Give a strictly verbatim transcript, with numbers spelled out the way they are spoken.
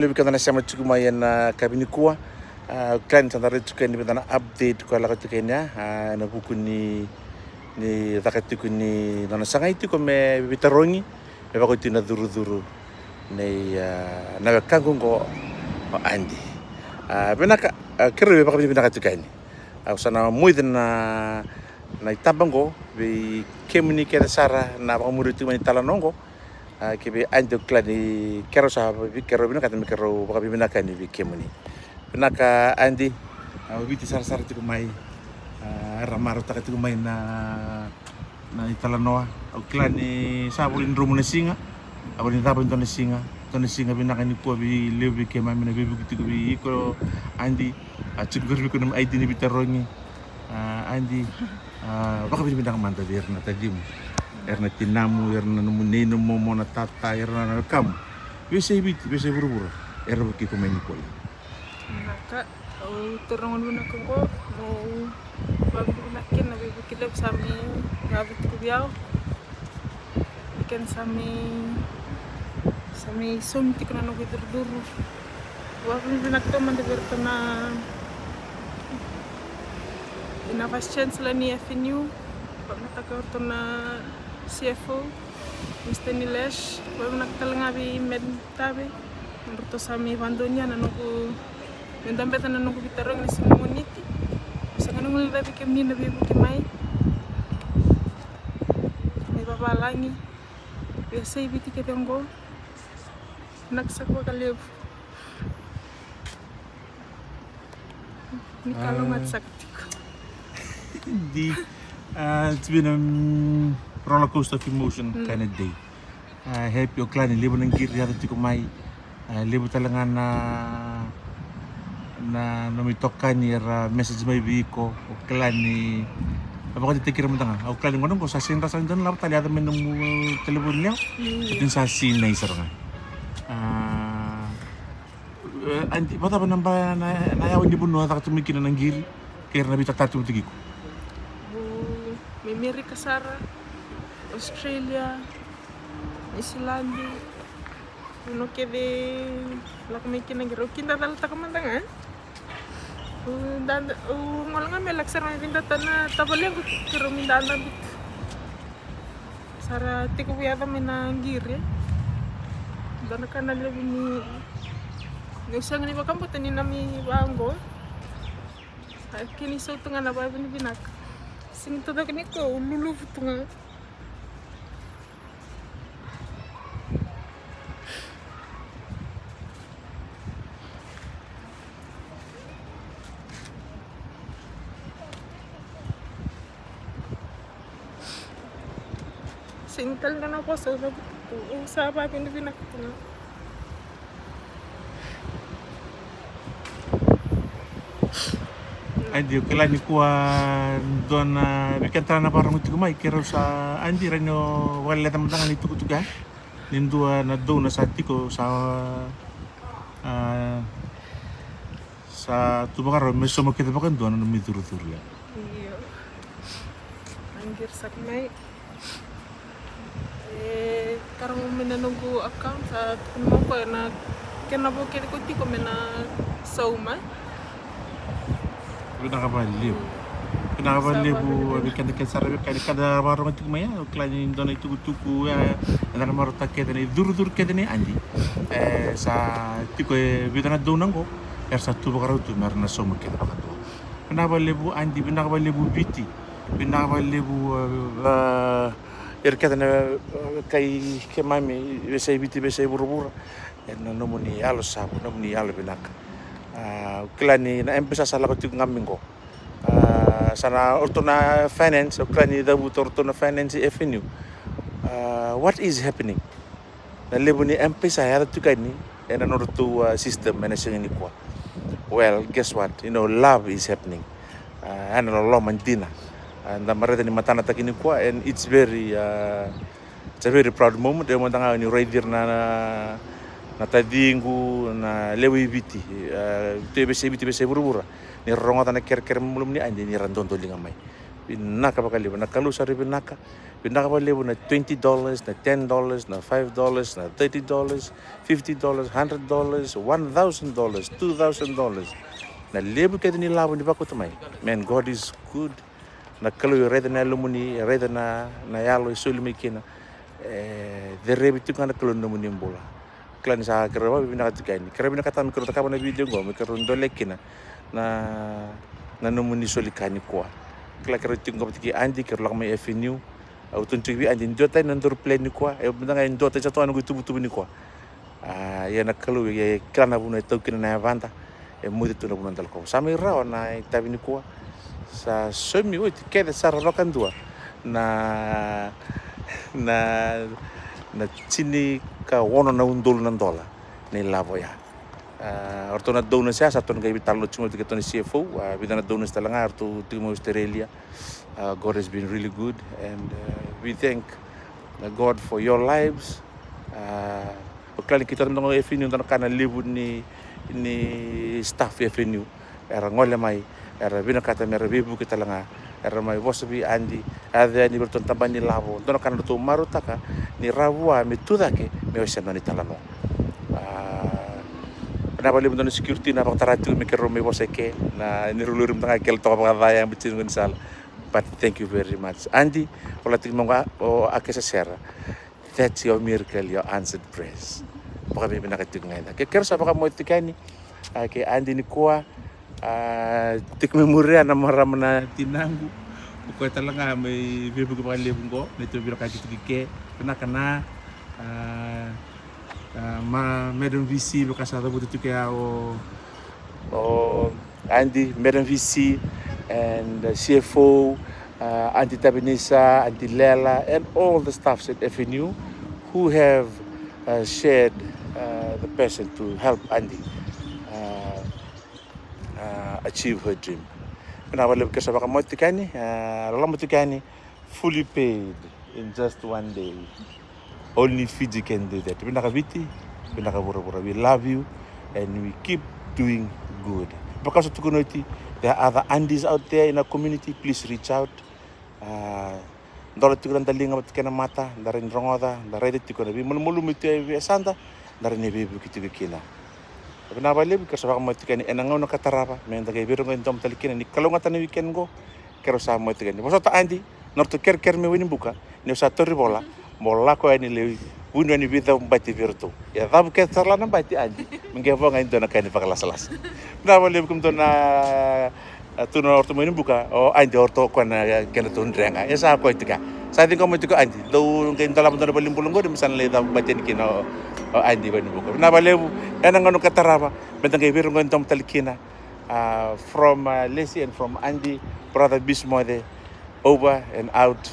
Levu keda na sema tiko mai ena kavi nikua. A, kila ni sa da rai tiko yani vei na update koya lako tiko yani, a, ena vuku ni, ni caka tiko ni nona sagai tiko me veitarogi me vakauti na curucuru nei, a, na wekaqu oqo o Adi. A, vinaka, a, keirau vei vakavinavinaka tiko yani. Au sa na moica na, na itaba oqo vei kemuni kece sara na vakamuria tiko mai ni talanoa oqo. A, ki vei Adi, au kila ni keirau sa vi-, keirau vinakata me keirau vakavinavinaka yani vei kemuni. Vinaka Adi, a, o Viti sarasara tiko mai, a, era marautaka tiko mai na, na italanoa. Au kila ni sa voli dromu na siga, a voli ni cava e dua na siga, dua na siga vinaka nikua vei levu vei keimami na veivuke tiko vei iko Adi, a, tiko vei iko na I D ni veitarogi. A, Adi, a, vakavinavinaka mada vei ira na tacimu, era na tinamu, era na nomu nei, nomu momo, na tata, era na wekamu. Veiyasai Viti, veiyasai vuravura, era vukei iko mai nikua. Vinaka, au taura na gauna vinaka oqo meu vakavinavinaka kina na veivuke levu sa mai yaco tiko vei au. Kena sa mai, sa mai saumi tiko na noqu icurucuru. Vakavinavinaka taumada vei iratou na, na Vice Chancellor ni F N U. Vakavinavinaka vei iratou na C F O, Mister Nilesh. Vakavinavinaka tale ga vei Madam Tave, nodratou sa mai vakadonuya na noqu, me dabeca na noqu veitarogi ena siga ni Moniti. Sega ni guilecavi kemuni na veivuke mai. Mai vavalagi, veiyasai Viti kece oqo. Vinaka saka vakalevu. Ni kalougata saka tiko. Di, a, it's been a, mm, roller coaster of emotion kind of day. A, happy, au kila ni levu na qiri yaco tiko mai. A, levu tale ga na, na nomu itokani era message mai vei iko. Au kila ni, a, vakadeitaki ira mada ga. Au kila ni gauna oqo sa sega ni rawa sara ni dua na lavo tale yaco mai nomu talevoni levu. Io. Oti ni sa sinai sara ga. A, e, Adi, vakacava na ba, na, na yawa ni vanua e caka tu mai kina na qiri kei ira na veitataro tu vata kei iko? Au mai Merika sara, Australia, Niusiladi, vanua kece lako mai kina qiri, au kidacalataka mada ga. Au dada, au gole ga mai lako sara mai vidata na tavalequ, keirau mai dada bitu. Sa ra tekivu yaco mai na qiri. Dua na ka na levu ni, niu sega ni vakabauta ni na mai vaqo. Sa kena isau tu ga na vakavinavinaka. Sega ni taucoko ni ko, au luluvu tu ga. Sega ni tale dua na vosa au cavuta tu, au sa vakavinavinaka tu ga. Adi, au kila nikua dua na, vei keda tale na vakarogo tiko mai, keirau sa, Adi, rawa ni o vakaleca mada ga na itukutuku ya. Ni dua na donor sa tiko, sa, a, sa tu vakarau me sauma kece vakadua na nomu icurucuru ya. Io. Qiri saka mai. E, karau mai na noqu account, sa tukuna mai o koya na kena vo kece ko tiko me na sauma. Vinaka vakalevu. Vinaka vakalevu vei keda kece sara, vei keda, keda vakarogo tiko mai ya, au kila ni dua na itukutuku ya, eda na marautaka kece na icurucuru kece nei Adi. E, sa tiko e vica na donor qo, era sa tu vakarau tu me ra na sauma kece vakadua. Vinaka vakalevu Adi, vinaka vakalevu Viti, vinaka vakalevu, e, e, ira kece na, e, kai keimami, veiyasai Viti, veiyasai vuravura. Ena nomuni yalo sa, nomuni yalo vinaka. A, au kila ni na M-PAiSA sa lako tiko ga mai qo. A, sa na o ratou na finance, au kila ni cavuta o ratou na finance e F N U. A, what is happening? Na levu ni M-PAiSA e yaco tiko yani ena nodratou, a, system ena siga nikua. Well, guess what? You know, love is happening. A, ena loloma dina. A, da mai raica ni matanataki nikua, and it's very, a, it's a very proud moment. Au mada ga niu raici ira na, na, na taciqu, na lewe i Viti, e, tu e veiyasai Viti, veiyasai vuravura, ni ra rogoca na kerekere malumalumu nei Adi, ni ra dodoliga mai. Vinaka vakalevu, na Kalou sa rui vinaka. Vinaka vakalevu na twenty dollars, na ten dollars, na five dollars, na thirty dollars, fifty dollars, hundred dollars, one thousand dollars, two thousand dollars. Na levu kece ni lavo ni vakauta mai. Man, God is good. Na Kalou e raica na yalomuni, e raica na, na yalo e soli mai kina. E cerevi tiko ga na Kalou na nomuni bula. Kila ni sa keirau vakavinavinaka tiko yani. Keirau vinakata me keirau cakava na video qo me keirau dolea kina na, na nomuni soli ka nikua. Kila keirau tiko qo vata kei Adi, keirau lako mai F N U. Au tukuna tiko vei Adi, duatani na daru plan nikua. E mada ga e duatani sa toka na noqu ituvatuva nikua. A, ia na Kalou e kila na vanua e tau kina na yavada. E moce tu na vanua da lakova. Sa mai rawa na itavi nikua. Sa saumi oti kece sara vakadua na, na, na tini ka ono na udolu na dola na ilavo ya. A, o ratou na donors ya sa ratou na qai veitalanoa tiko mai kei ratou na C F O, a, vica na donors tale ga, o ratou tiko mai Australia. Uh, God has been really good, and uh, we thank uh, God for your lives. Uh, o kila ni keitou mada ga o F N U, dua na ka na levu ni, ni staff F N U era gole mai, era vinakata me ra veivuke tale ga, era mai vosa vei Adi, era yaco yani vei ratou na tabana ni lavo, dua na ka na ratou marautaka ni ra vua me tu cake me wasea na nona italanoa. Ah, vinaka vakalevu dua na security na vakatara tiko me keirau mai vosa eke, na ni rau lori mada ga kele toka vakaca ya, but tiko ni sala. But thank you very much. Adi, o la tiko mai o Akesa Sera. That's your miracle, your answered prayers. Vakavinavinaka tiko ga. Ke keirau sa vakamoce tiko yani, a, kei Adi nikua, a, tiko mai muria na marama na tinaqu. O koya tale ga mai veivuke vakalevu qo, na tou vinakati tiko ke. Vinaka na, a, a, ma, Madam V C, vaka sa cavuta tiko ya o, o Adi, Madam V C, and uh, C F O, uh, Adi Tavinisa, Adi Lela, and all the staffs at F N U who have uh, shared uh, the passion to help Adi uh, uh, achieve her dream. Vinaka vakalevu keirau sa vakamoce tiko yani, uh, loloma tiko yani, fully paid in just one day. Only Fiji can do that. Vinaka Viti, vinaka vuravura. We love you and we keep doing good. Vaka sa tukuna oti, there are other Adis out there in our community. Please reach out. A, dola tiko na daliga vata kei na mata, da rawa ni rogoca, da raica tiko na veimalumalumu e tu e veiyasada, da rawa ni veivuke tiko kina. Vinaka vakalevu, keirau sa vakamoce tiko yani ena gauna ka tarava, me da qai veirogoci domo tale kina ni kalougata na weekend qo. Keirau sa moce tiko yani. Vosota Adi, na nodratou kerekere mai Wainibuka, ni o sa tauri vola, mo lako yani lai vuniwai ni veicabati vei iratou. Ia cavu kece sara la na bati Adi, me qai vo ga e dua na ka ni vakalasalasa. Vinaka vakalevu kemudou na, a, tu na o ratou mai Wainibuka, o Adi o ratou koya na kedratou drega. E sa koya tiko. Sa ciqoma tiko Adi. Dou qai dolava dua na valenibula qori me sa na lai cavu bati yani kina o, o Adi Wainibuka. Vinaka vakalevu, ena gauna ka tarava, me da qai veirogoci domo tale kina. Uh, from uh, Lesi and from Adi, brother Bismote, over and out.